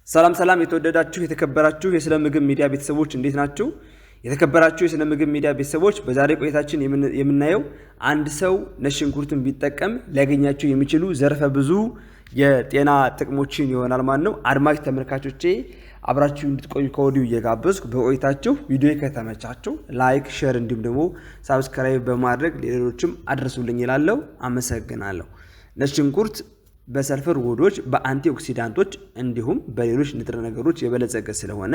ሰላም ሰላም፣ የተወደዳችሁ የተከበራችሁ የስነ ምግብ ሚዲያ ቤተሰቦች፣ እንዴት ናችሁ? የተከበራችሁ የስነ ምግብ ሚዲያ ቤተሰቦች፣ በዛሬ ቆይታችን የምናየው አንድ ሰው ነጭ ሽንኩርትን ቢጠቀም ሊያገኛቸው የሚችሉ ዘርፈ ብዙ የጤና ጥቅሞችን ይሆናል ማለት ነው። አድማጭ ተመልካቾቼ፣ አብራችሁ እንድትቆዩ ከወዲሁ እየጋበዝኩ በቆይታችሁ ቪዲዮ ከተመቻችሁ like፣ share እንዲሁም ደግሞ subscribe በማድረግ ሌሎችም አድርሱልኝ እላለሁ። አመሰግናለሁ። ነጭ ሽንኩርት በሰልፈር ውህዶች፣ በ antioxidant ኦች እንዲሁም በሌሎች ንጥረ ነገሮች የበለጸገ ስለሆነ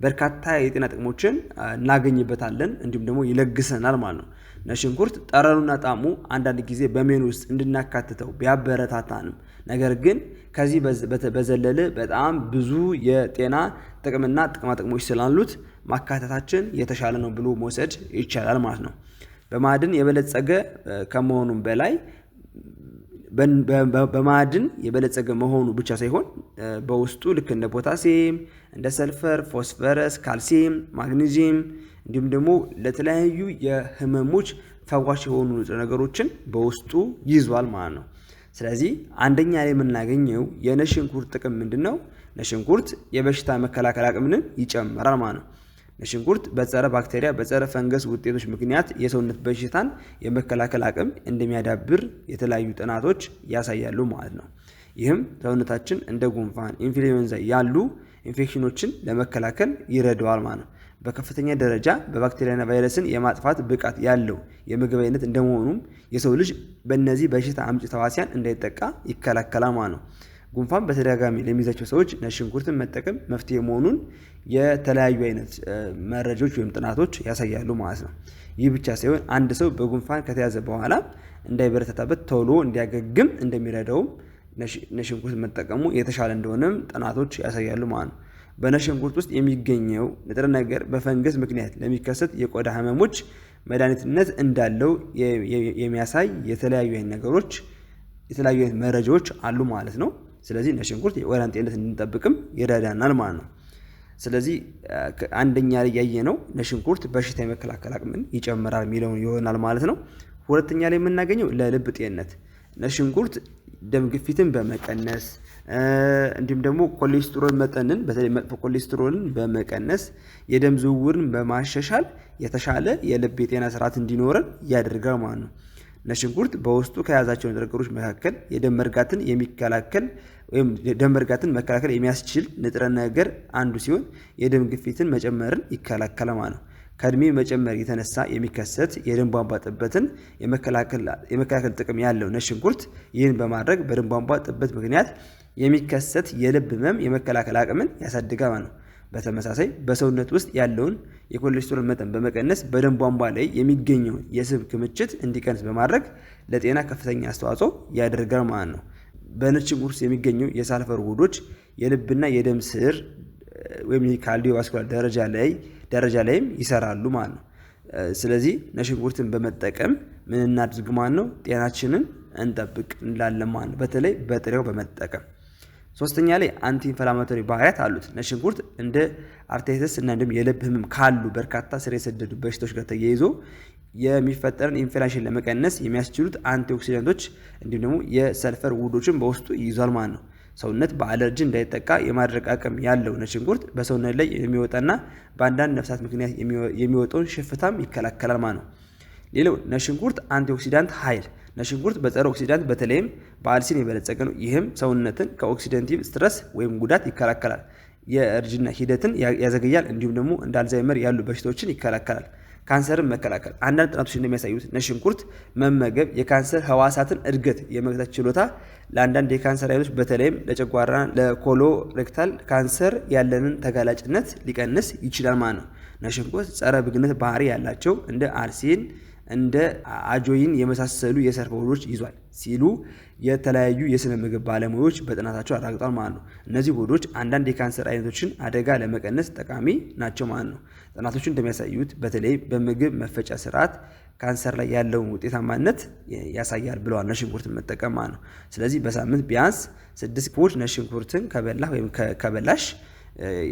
በርካታ የጤና ጥቅሞችን እናገኝበታለን፣ እንዲሁም ደግሞ ይለግሰናል ማለት ነው። ነጭ ሽንኩርት ጠረኑና ጣዕሙ አንዳንድ ጊዜ በሜኑ ውስጥ እንድናካትተው ቢያበረታታንም ነገር ግን ከዚህ በዘለለ በጣም ብዙ የጤና ጥቅምና ጥቅማ ጥቅሞች ስላሉት ማካተታችን የተሻለ ነው ብሎ መውሰድ ይቻላል ማለት ነው። በማዕድን የበለጸገ ከመሆኑም በላይ፣ በማዕድን የበለጸገ መሆኑ ብቻ ሳይሆን በውስጡ ልክ እንደ ፖታሲየም፣ እንደ ሰልፈር፣ ፎስፈረስ፣ ካልሲየም፣ ማግኒዚየም እንዲሁም ደግሞ ለተለያዩ የህመሞች ፈዋሽ የሆኑ ንጥረ ነገሮችን በውስጡ ይዟል ማለት ነው። ስለዚህ አንደኛ ላይ የምናገኘው የነጭ ሽንኩርት ጥቅም ምንድን ነው? ነጭ ሽንኩርት የበሽታ መከላከል አቅምን ይጨምራል ማለት ነው። ነጭ ሽንኩርት በጸረ ባክቴሪያ፣ በጸረ ፈንገስ ውጤቶች ምክንያት የሰውነት በሽታን የመከላከል አቅም እንደሚያዳብር የተለያዩ ጥናቶች ያሳያሉ ማለት ነው። ይህም ሰውነታችን እንደ ጉንፋን፣ ኢንፍሉዌንዛ ያሉ ኢንፌክሽኖችን ለመከላከል ይረዳዋል ማለት ነው። በከፍተኛ ደረጃ በባክቴሪያና ቫይረስን የማጥፋት ብቃት ያለው የምግብ አይነት እንደመሆኑም የሰው ልጅ በእነዚህ በሽታ አምጪ ተዋሲያን እንዳይጠቃ ይከላከላል ማለት ነው። ጉንፋን በተደጋጋሚ ለሚይዛቸው ሰዎች ነጭ ሽንኩርትን መጠቀም መፍትሄ መሆኑን የተለያዩ አይነት መረጃዎች ወይም ጥናቶች ያሳያሉ ማለት ነው። ይህ ብቻ ሳይሆን አንድ ሰው በጉንፋን ከተያዘ በኋላ እንዳይበረታታበት፣ ቶሎ እንዲያገግም እንደሚረዳውም፣ ነጭ ሽንኩርት መጠቀሙ የተሻለ እንደሆነም ጥናቶች ያሳያሉ ማለት ነው። በነጭ ሽንኩርት ውስጥ የሚገኘው ንጥረ ነገር በፈንገስ ምክንያት ለሚከሰት የቆዳ ህመሞች መድኃኒትነት እንዳለው የሚያሳይ የተለያዩ አይነት ነገሮች፣ የተለያዩ አይነት መረጃዎች አሉ ማለት ነው። ስለዚህ ነጭ ሽንኩርት የቆዳን ጤንነት እንድንጠብቅም ይረዳናል ማለት ነው። ስለዚህ አንደኛ ላይ ያየነው ነጭ ሽንኩርት በሽታ የመከላከል አቅምን ይጨምራል የሚለውን ይሆናል ማለት ነው። ሁለተኛ ላይ የምናገኘው ለልብ ጤንነት፣ ነጭ ሽንኩርት ደም ግፊትን በመቀነስ እንዲሁም ደግሞ ኮሌስትሮል መጠንን፣ በተለይ መጥፎ ኮሌስትሮልን በመቀነስ፣ የደም ዝውውርን በማሻሻል የተሻለ የልብ የጤና ስርዓት እንዲኖረን ያደርጋል ማለት ነው። ነጭ ሽንኩርት በውስጡ ከያዛቸው ንጥረ ነገሮች መካከል የደም መርጋትን የሚከላከል ወይም ደም መርጋትን መከላከል የሚያስችል ንጥረ ነገር አንዱ ሲሆን የደም ግፊትን መጨመርን ይከላከላል ማለት ነው። ከእድሜ መጨመር የተነሳ የሚከሰት የደም ቧንቧ ጥበትን የመከላከል ጥቅም ያለው ነጭ ሽንኩርት ይህን በማድረግ በደም ቧንቧ ጥበት ምክንያት የሚከሰት የልብ ህመም የመከላከል አቅምን ያሳድጋል ማለት ነው። በተመሳሳይ በሰውነት ውስጥ ያለውን የኮሌስትሮል መጠን በመቀነስ በደም ቧንቧ ላይ የሚገኘውን የስብ ክምችት እንዲቀንስ በማድረግ ለጤና ከፍተኛ አስተዋጽኦ ያደርጋል ማለት ነው። በነጭ ሽንኩርት የሚገኘው የሳልፈር ውህዶች የልብና የደም ስር ወይም cardiovascular ደረጃ ላይም ይሰራሉ ማለት ነው። ስለዚህ ነጭ ሽንኩርትን በመጠቀም ምን እናድርግ ማለት ነው? ጤናችንን እንጠብቅ እንላለን ማለት ነው። በተለይ በጥሬው በመጠቀም። ሶስተኛ ላይ anti inflammatory ባህሪያት አሉት። ነጭ ሽንኩርት እንደ arthritis እና እንዲሁም የልብ ህመም ካሉ በርካታ ስር የሰደዱ በሽታዎች ጋር ተያይዞ የሚፈጠርን inflammation ለመቀነስ የሚያስችሉት antioxidant ኦች እንዲሁም ደግሞ የሰልፈር ውህዶችን በውስጡ ይይዟል ማለት ነው። ሰውነት በአለርጂ እንዳይጠቃ የማድረግ አቅም ያለው ነጭ ሽንኩርት በሰውነት ላይ የሚወጣና በአንዳንድ ነፍሳት ምክንያት የሚወጣውን ሽፍታም ይከላከላል ማለት ነው። ሌላው ነጭ ሽንኩርት antioxidant ኃይል፣ ነጭ ሽንኩርት በጸረ oxidant በተለይም በ allicin የበለጸገ ነው። ይህም ሰውነትን ከ oxidative stress ወይም ጉዳት ይከላከላል። የእርጅና ሂደትን ያዘገያል፣ እንዲሁም ደግሞ እንደ አልዛይመር ያሉ በሽታዎችን ይከላከላል። ካንሰርን መከላከል፣ አንዳንድ ጥናቶች እንደሚያሳዩት ነጭ ሽንኩርት መመገብ የካንሰር ህዋሳትን እድገት የመግታት ችሎታ ለአንዳንድ የካንሰር አይነቶች በተለይም ለጨጓራ፣ ለ colorectal ካንሰር ያለንን ተጋላጭነት ሊቀንስ ይችላል ማለት ነው። ነጭ ሽንኩርት ጸረ ብግነት ባህሪ ያላቸው እንደ allicin፣ እንደ ajoene የመሳሰሉ የሰልፈር ውህዶች ይዟል ሲሉ የተለያዩ የስነ ምግብ ባለሙያዎች በጥናታቸው አረጋግጠዋል ማለት ነው። እነዚህ ውህዶች አንዳንድ የካንሰር አይነቶችን አደጋ ለመቀነስ ጠቃሚ ናቸው ማለት ነው። ጥናቶቹ እንደሚያሳዩት በተለይ በምግብ መፈጫ ስርዓት ካንሰር ላይ ያለውን ውጤታማነት ያሳያል ብለዋል ነጭ ሽንኩርትን መጠቀም ማለት ነው። ስለዚህ በሳምንት ቢያንስ 6 ፑድ ነጭ ሽንኩርትን ከበላህ ወይም ከበላሽ፣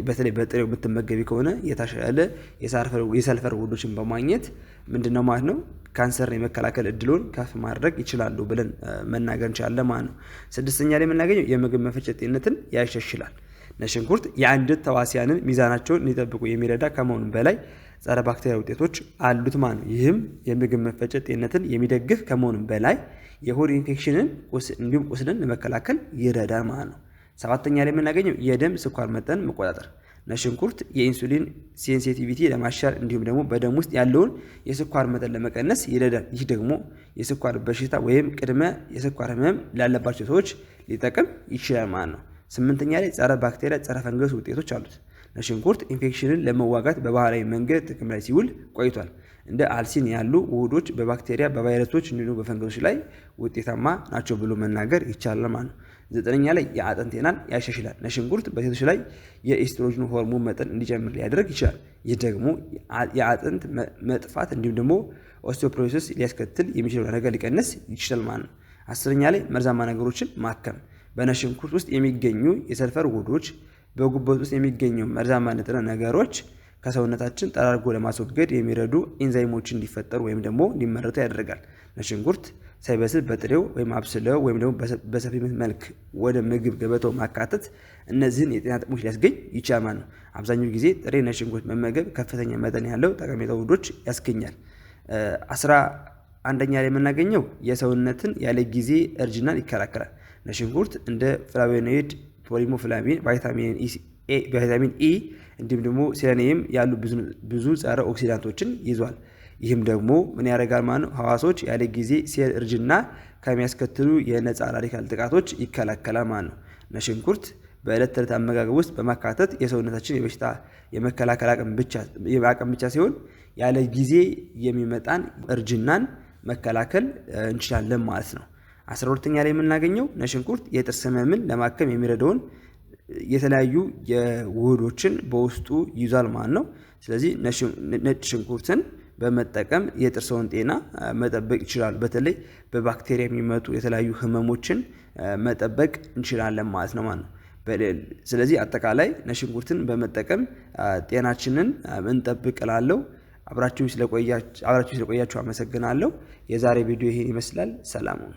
በተለይ በጥሬው የምትመገቢ ከሆነ የተሻለ የሰልፈር ውህዶችን በማግኘት ምንድነው ማለት ነው ካንሰርን የመከላከል እድሉን ከፍ ማድረግ ይችላሉ ብለን መናገር እንችላለን ማለት ነው። ስድስተኛ ላይ የምናገኘው የምግብ መፈጨት ጤንነትን ያሻሽላል። ነጭ ሽንኩርት የአንጀት ተዋሲያንን ሚዛናቸውን እንዲጠብቁ የሚረዳ ከመሆኑም በላይ ጸረ ባክቴሪያ ውጤቶች አሉት ማለት ነው። ይህም የምግብ መፈጨት ጤንነትን የሚደግፍ ከመሆኑም በላይ የሆድ ኢንፌክሽንን እንዲሁም ቁስልን ለመከላከል ይረዳል ማለት ነው። ሰባተኛ ላይ የምናገኘው የደም ስኳር መጠን መቆጣጠር። ነጭ ሽንኩርት የኢንሱሊን sensitivity ለማሻል እንዲሁም ደግሞ በደም ውስጥ ያለውን የስኳር መጠን ለመቀነስ ይረዳል። ይህ ደግሞ የስኳር በሽታ ወይም ቅድመ የስኳር ህመም ላለባቸው ሰዎች ሊጠቅም ይችላል ማለት ነው። ስምንተኛ ላይ ጸረ ባክቴሪያ፣ ጸረ ፈንገስ ውጤቶች አሉት። ነጭ ሽንኩርት ኢንፌክሽንን ለመዋጋት በባህላዊ መንገድ ጥቅም ላይ ሲውል ቆይቷል። እንደ allicin ያሉ ውህዶች በባክቴሪያ፣ በቫይረሶች እንዲሁም በፈንገሶች ላይ ውጤታማ ናቸው ብሎ መናገር ይቻላል ማለት ነው። ዘጠነኛ ላይ የአጥንት ጤናን ያሻሽላል። ነጭ ሽንኩርት በሴቶች ላይ የኤስትሮጅን ሆርሞን መጠን እንዲጨምር ሊያደርግ ይችላል። ይህ ደግሞ የአጥንት መጥፋት እንዲሁም ደግሞ osteoporosis ሊያስከትል የሚችለው ነገር ሊቀንስ ይችላል ማለት ነው። አስረኛ ላይ መርዛማ ነገሮችን ማከም። በነጭ ሽንኩርት ውስጥ የሚገኙ የሰልፈር ውህዶች በጉበት ውስጥ የሚገኙ መርዛማ ንጥረ ነገሮች ከሰውነታችን ጠራርጎ ለማስወገድ የሚረዱ ኢንዛይሞች እንዲፈጠሩ ወይም ደግሞ እንዲመረቱ ያደርጋል። ነጭ ሽንኩርት ሳይበስል በጥሬው ወይም አብስለው ወይም ደግሞ በ supplement መልክ ወደ ምግብ ገበታው ማካተት እነዚህን የጤና ጥቅሞች ሊያስገኝ ይችላል ማለት ነው። አብዛኛው ጊዜ ጥሬ ነጭ ሽንኩርት መመገብ ከፍተኛ መጠን ያለው ጠቀሜታ ውህዶች ያስገኛል። 11ኛ ላይ የምናገኘው የሰውነትን ያለ ጊዜ እርጅናን ይከላከላል። ነጭ ሽንኩርት እንደ flavonoid፣ polymorphic ቫይታሚን ኢ እንዲሁም ደግሞ ሴሌኒየም ያሉ ብዙ ጸረ ኦክሲዳንቶችን ይዟል። ይህም ደግሞ ምን ያደርጋል ማለት ነው? ህዋሶች ያለ ጊዜ ሴል እርጅና ከሚያስከትሉ የነፃ radical ጥቃቶች ይከላከላል ማለት ነው። ነጭ ሽንኩርት በዕለት ተዕለት አመጋገብ ውስጥ በማካተት የሰውነታችን የበሽታ የመከላከል አቅም ብቻ ሲሆን ያለ ጊዜ የሚመጣን እርጅናን መከላከል እንችላለን ማለት ነው። 12ኛ ላይ የምናገኘው ነጭ ሽንኩርት የጥርስ ህመምን ለማከም የሚረዳውን የተለያዩ የውህዶችን በውስጡ ይዟል ማለት ነው። ስለዚህ ነጭ ሽንኩርትን በመጠቀም የጥርስዎን ጤና መጠበቅ ይችላሉ። በተለይ በባክቴሪያ የሚመጡ የተለያዩ ህመሞችን መጠበቅ እንችላለን ማለት ነው ማለት ነው። ስለዚህ አጠቃላይ ነጭ ሽንኩርትን በመጠቀም ጤናችንን እንጠብቅ እላለሁ። አብራችሁ ስለቆያችሁ አመሰግናለሁ። የዛሬ ቪዲዮ ይሄን ይመስላል። ሰላም ሁኑ።